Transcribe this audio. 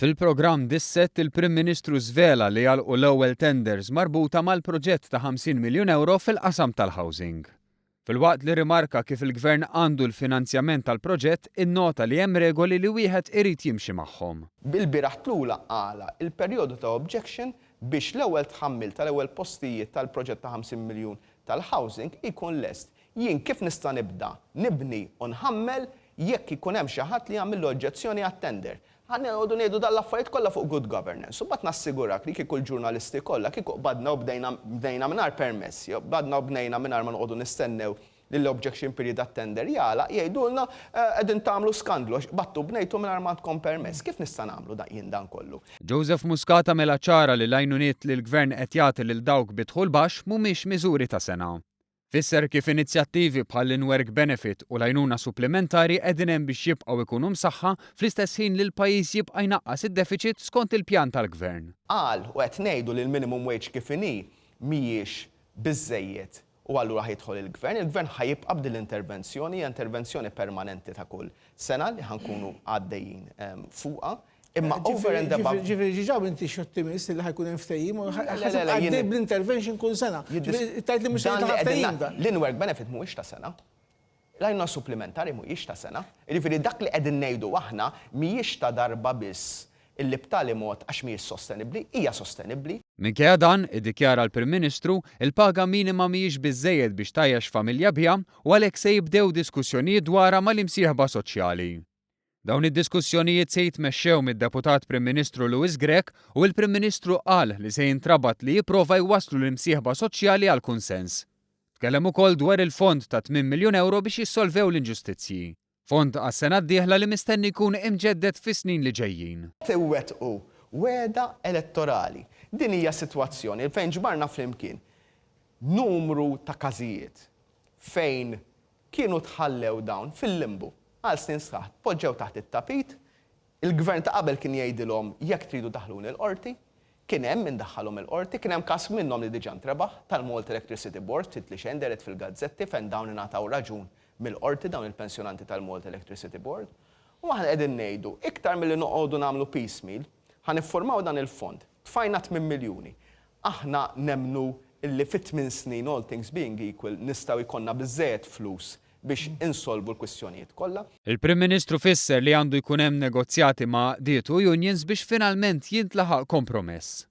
Fil-programm Dissett il-Prim Ministru żvela li għalqu l-ewwel tenders marbuta mal-proġett ta' 50 miljun ewro fil-qasam tal-housing. Filwaqt li rrimarka kif il-Gvern għandu l-finanzjament tal-proġett innota li hemm regoli li wieħed irid jimxi magħhom. Ilbieraħ tlula għalaq il-perjodu ta' objection biex l-ewwel tħammil tal-ewwel postijiet tal-proġett ta' 50 miljun tal-housing ikun lest. Jien kif nista' nibda nibni u nħammel jekk ikun hemm xi ħadd li jagħmilli oġġezzjoni għat-tender? Ħa noqogħdu ngħidu dan l-affarijiet kollha fuq good governance u mbagħad nassigurak li kieku l-ġurnalisti kollha kieku qbadna u bdejna bnejna mingħajr permess jew qbadna u bnejna mingħajr ma noqogħdu nistennew li l-objection period għat-tender jagħlaq jgħidulna qegħdin tagħmlu skandlu għax qbadtu bnejtu mingħajr ma għandkom permess. Kif nista' nagħmlu jien dan kollu? Joseph Muscat għamilha ċara li l-għajnuniet li l-Gvern qed jagħti lil dawk bi dħul baxx mhumiex miżuri ta' sena. Fisser kif inizjattivi bħall-in-work benefit u l-għajnuna supplimentari qegħdin hemm biex jibqgħu jkunu msaħħa fl-istess ħin li l-pajjiż jibqa' jnaqqas id-defiċit skont il-pjan tal-Gvern. Qal, u qed ngħidu li l-minimum wage kif inhi mhijiex biżżejjed u allura ħa jidħol il-Gvern. Il-Gvern ħa jibqa' b'din l-intervenzjoni, hija intervenzjoni permanenti ta' kull sena li ħa nkunu għaddejjin fuqha. Imma over and above. Ġifieri ġiġa m'intix ottimist li ħa jkun hemm ftehim u ħa tibqa' għaddej bl-intervention kull sena. Tgħid li mhux se jintlaħaq ftehim dan. L-in-work benefit mhuwiex ta' sena. L-għajnuna supplimentari mhijiex ta' sena. Jiġifieri dak li qegħdin ngħidu aħna mhijiex ta' darba biss illi b'tali mod għax mhijiex sostenibbli, hija sostenibbli. Minkejja dan, iddikjara l-Prim Ministru, il-paga minima mhijiex biżżejjed biex tgħajjex familja biha u għalhekk se jibdew diskussjonijiet dwarha mal-imsieħba soċjali. Dawn id-diskussjonijiet se jitmexxew mid-Deputat Prim Ministru Louis Grech u il-Prim Ministru qal li se jintrabat li jipprova jwasslu l-imsieħba soċjali għal kunsens. Tkellem ukoll dwar il-fond ta' tminn miljun ewro biex jissolvew l-inġustizzji. Fond għas-sena d-dieħla li mistenni jkun imġedded fis-snin li ġejjin. Iwettqu wegħda elettorali. Din hija sitwazzjoni fejn ġbarna flimkien numru ta' każijiet fejn Kienu tħallew dawn fil-limbu għal snin sħaħ, tpoġġew taħt it-tapit, il-Gvern ta' qabel kien jgħidilhom jekk tridu daħħluni l-Qorti, kien hemm min daħħalhom il-Qorti, kien hemm każ minnhom li diġà ntrebaħ, tal-Malta Electricity Board, ftit li xejn dehret fil-gazzetti fejn dawn ingħataw raġun mill-Qorti dawn il-pensjonanti tal-Malta Electricity Board. U aħna qegħdin ngħidu, iktar milli noqogħdu nagħmlu piecemeal, ħa niffurmaw dan il-fond, tfajna tmien miljuni, Aħna nemmnu illi fi tminn snin all things being equal nistgħu jkollna biżżejjed flus biex insolvu l-kwistjonijiet kollha. Il-Prim Ministru fisser li għandu jkun hemm negozjati ma' għaqdiet u unions biex finalment jintlaħaq kompromess.